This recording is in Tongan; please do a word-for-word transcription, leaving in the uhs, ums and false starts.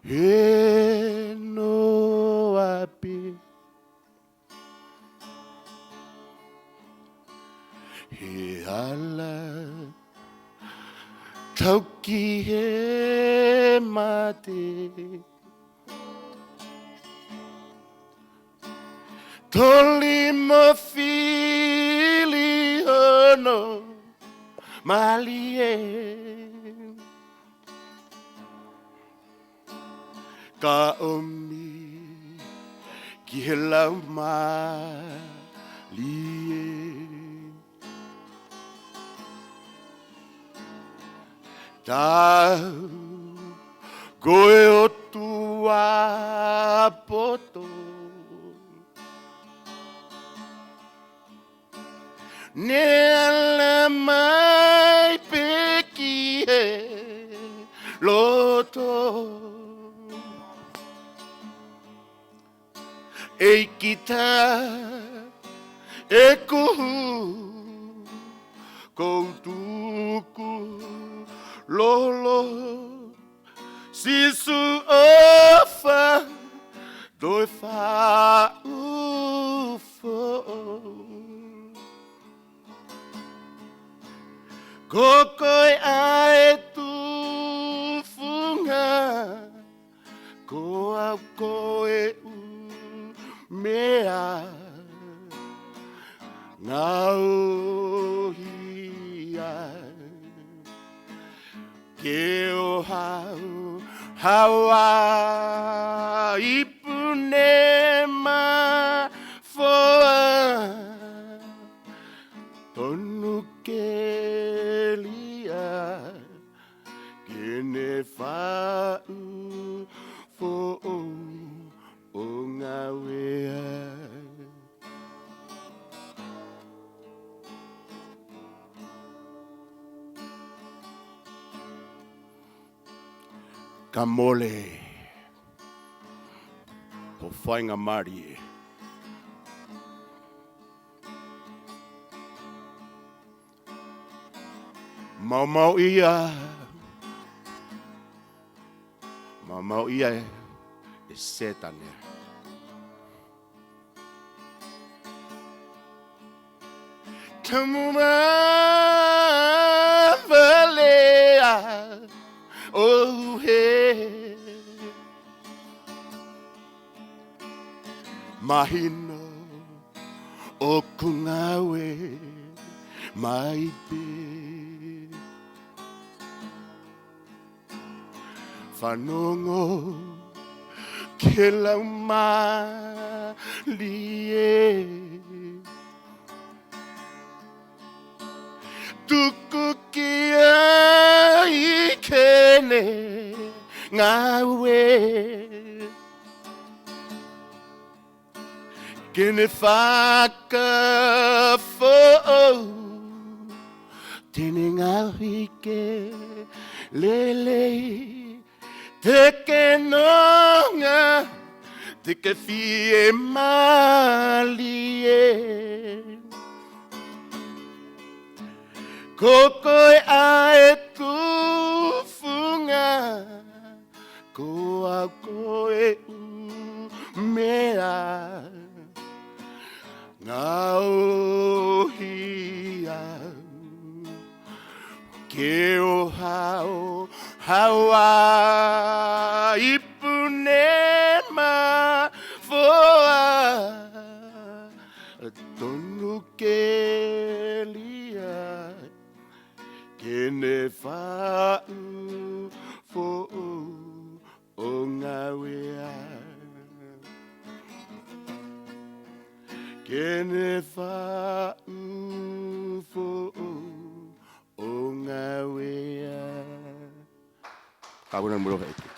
He noa pē he hala tau ki he mate. Toli mo fili hono malie. Ka ʻomi ki he laumālie. Tau ko e ʻOtua poto. Ne ala mai pē ki he loto. ʻEiki tā ʻeku hū, ʻoku ou tukulolo. Sīsū ʻofa, toe faʻu foʻou. Ko koe ʻa e tufunga, ko au ko e ʻū meʻa ngaohi ai. Ke ʻohau, haua ipu ne mafoa, tonu ke lia, ke ne faʻu foʻou ʻo ngāue ai. Ka mole ho faingamālie. Maumauʻia. Maumauʻia ʻe, ʻe Sētane. Tamu mavalea ʻo hē. Mahino ʻoku ngāue mai pē. Fanongo ki he laumālie. Tuku ki ai ke ne ngāue. Ke ne fakafoʻou, te ne ngaohi ke lelei, te ke nonga, te ke fiemālie. Ko koe ʻa e tufunga, ko au ko e ʻū meʻa ngaohi au. Ke ʻohau, haua ipu ne mafoa, tonu ke lia, ke ne faʻu foʻou ʻo ngāue ai. Ke ne faʻu foʻou ʻo ngāue ai. Ka vuna mulo he ʻEiki.